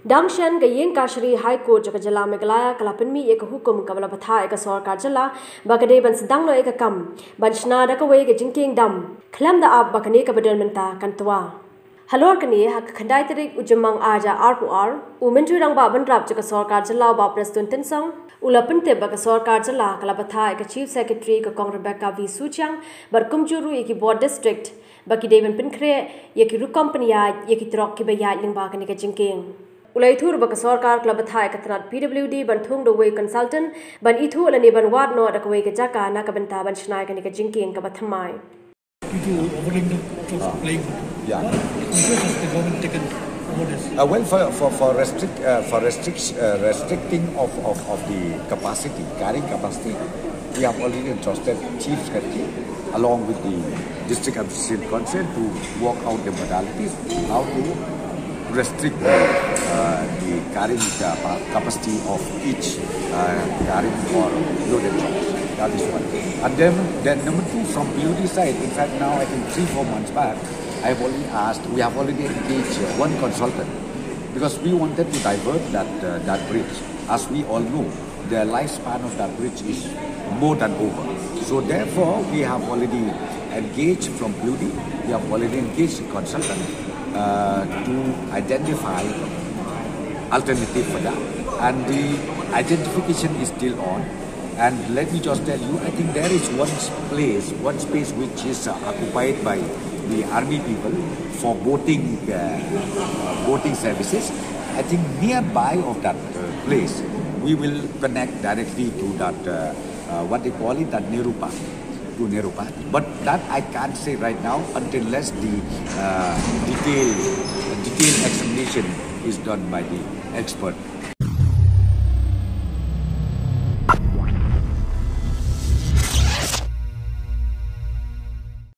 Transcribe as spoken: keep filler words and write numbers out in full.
Dang shen ka Iingkashari High Court jong ka jylla Meghalaya ka la pynmih ïa ka hukum kaba la bthah ïa ka sorkar jylla ba ka dei ban sdang noh ïa ka kam ban shna da kawei ka jingkieng dam khlem da ap ba kane kaba don mynta kan twa. Halor kane, ha ka khyndai tarik u Jymmang ar hajar arphew ar, u Myntri Rangbah Bynrap jong ka sorkar jylla u Bah Prestone Tynsong u la pyntip ba ka sorkar jylla ka la bthah ïa ka Chief Secretary ka Kong Rebecca V Suchiang bad kumjuh ruh ïa ki board district ba ki dei ban pynkhreh ïa ki rukom pynïaid ïa ki trok kiba ïaid lyngba kane ka jingkieng. U la ïathuh ruh ba ka sorkar ka la bthah ïa ka tnat P W D ban thung da uwei u consultant ban ithuh lane ban wad noh da kawei ka jaka na ka bynta ban shna ïa kane ka jingkieng kaba thymmai. Due to overrun the sort of playing water. Yeah. What measures has the government taken over this? Uh, well, for for for restrict uh, for restrict uh, restricting of, of of the capacity, carrying capacity, we have already entrusted Chief Secretary along with the district administration concerned to work out the modalities how to restrict the, uh, the carrying capa- capacity of each uh, carrying or loaded trucks. That is one. And then, then number two, from P W D side, in fact, now I think three, four months back, I have already asked, we have already engaged uh, one consultant because we wanted to divert that uh, that bridge. As we all know, the lifespan of that bridge is more than over. So therefore, we have already engaged from P W D, we have already engaged a consultant uh, to identify alternative for that. And the identification is still on. And let me just tell you, I think there is one place, one space which is uh, occupied by the army people for boating uh, boating services. I think nearby of that uh, place, we will connect directly to that uh, uh, what they call it, that Nehru Park, to Nehru Park. But that I can't say right now until less the uh, detail detailed examination is done by the expert.